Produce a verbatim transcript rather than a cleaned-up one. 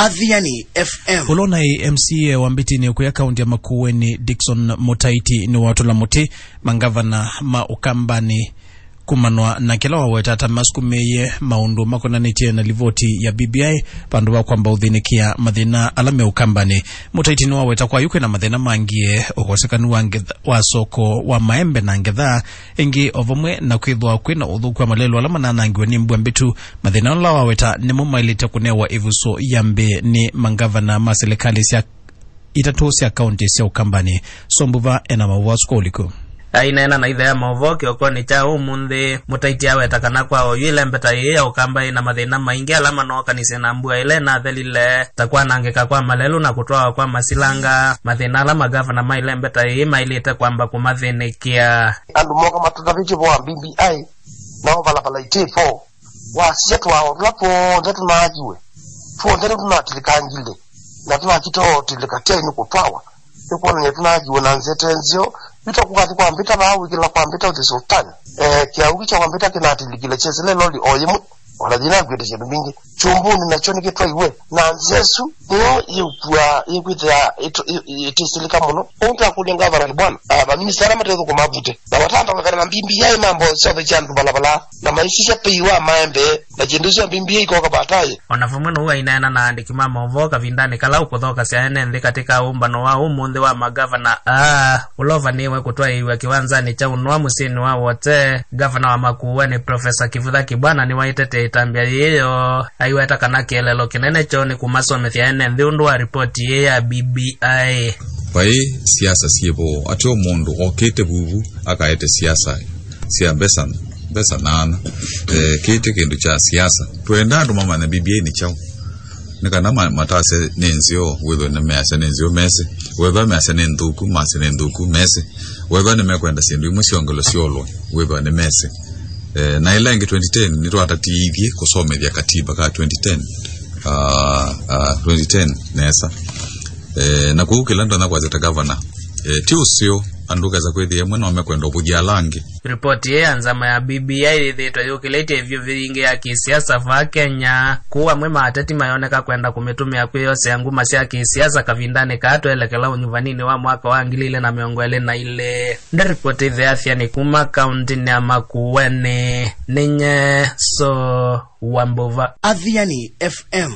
Athiani F M. Ũla ũnaĩ M C A wa Mbitini kũya kaunti ya Makueni, Dickson Mutaiti, nĩwatũla mũtĩ mangavana ma Ũkambanĩ kumanwa na kĩla waweta ta masukumĩĩe maũndũ makonanĩtye na livoti ya B B I, vandũ va kwamba ũthĩnĩkĩa mathĩna ala me Ũkambanĩ. Mutaiti nĩwaweta kwa yu kwĩna mathĩna mangĩ, ũkosekanu wa ngetha, wa soko wa maembe na ngetha ĩngĩ, o vamwe na kwĩthwa kwĩna ũthũku wa malelũ ala mananangiwe nĩ mbua mbĩtu. Mathĩna ala waweta nĩmo maĩlĩte kũnewa ĩvuso ya mbee nĩ mangavana ma silikalĩ sya itatũ sya kaunti sya Ũkambanĩ. Sombuva ena maũvoo asu kwa ũliku. Aineena na ithe ya maũvoo kĩokonĩ kya ũmũnthĩ, Mutaiti aweta kana kwa oyu ĩlembeta ĩĩ ya Ũkamba ĩna mathĩna maingĩ ala manookanisye na mbua ĩla ĩnathelile, ta kwanangĩka kwa malelũ na kũtwawa kwa masilanga, mathĩna ala magavana ma ĩlembeta ĩĩ maĩlĩte kwamba kũmathĩnĩkĩa. Andũ moka matũtavĩtye vo wa B B I, nao valapala itĩ vo. Wasisya tũao tũla tw'onthe tũnaakiwe, tw'onthe nĩtũnatilĩkangile, na tũnakita o ũtilĩka tyaĩ nĩ kũtwawa. Nĩkwonany'a tũnaakiwe na nzete nzeo, yu ta kũkathi kwa mbĩta vaa wĩkĩla kwa mbĩta ũthi Sultan. Eh, kĩau kĩ kya kwa mbĩta kĩnatilikile kyesĩle loli o yĩmwe, o na yĩnakuĩte syĩndũ mbingĩ. Kyumbunĩ nakyo nĩkĩtwaiwe, na nzĩa ĩsu nĩyo yĩũkua yĩkwĩthĩa ĩtĩsĩlĩka mũno. Ũu twakũlya ngavana Kibwana, ah, maminista ala mate ũthũkũma vute na matamba kwekana na B B I mambo syonthe sya andũ valapala, na maisisya pei wa maembe, na kyĩndũ kya B B I ikoka baadaye. O na vamwe nũu aineena na andĩki ma maũvoo kavindanĩ kala ũkũthokasya ene nthĩ katĩ ka ũmbano wa ũmũnthĩ wa magavana aa, ũla ũvanĩĩwe kũtwaĩĩw'a kĩwanzanĩ kya Ũnũa mũsyĩnĩ wa Wote, ngavana wa Makueni Profesa Kivutha Kibwana nĩwaĩtetee ĩtambya yĩĩ yoo, aiweta kana kĩeleelo kĩnene kyoo nĩ kũmasomethya ene nthĩ ũndũ wa ripoti yĩĩ ya B B I. Vai siasa syĩ vo, atĩ o mũndũ okĩte vuvu akaete siasa sya mbesa, mbesa nana. Eh, kĩĩ ti kĩndũ kya siasa. Twenda andũ mamanye B B I nĩ kyaũ. Nĩ kana ma-, matase nĩ nzeo, wĩthwe nĩmeasya nĩ nzeo mesĩ. Wethwa measya nĩ nthũku, masya nĩ nthũku mesĩ. Wethwa nĩmekwenda syĩndũ imwe syongelo syolwe, wĩthwa nĩmesĩ. Eh, na ĩla ĩngĩ twenty ten, nĩtwatatiithye kũsomethya katiba ka twenty ten. Ah, ah, twenty ten nesa. Eh, na kwoou kĩla ndonya kwasya ta gavana, eh, ti ũseo, andũ kesa kwĩthĩa ĩmwe no mekwenda ũvũthya ala angĩ. Ripoti ĩĩ ya nzama ya B B I yĩthĩĩtwe yũkĩlĩtye ĩvyũ vingĩ ya kĩsiasa vaa Kenya, kũu amwe ma ateti mayoneka kwenda kũmĩtũmĩa kwĩyosea nguma sya kĩsiasa kavindanĩ kaa twelekela ũnyuvaninĩ wa mwaka wa ngili ilĩ na mĩongo ĩlĩ na ilĩ. Nĩ ripoti ĩtheathya nĩ kuma kauntinĩ ya Makueni, nĩ nye So Wambuva. Athiani F M.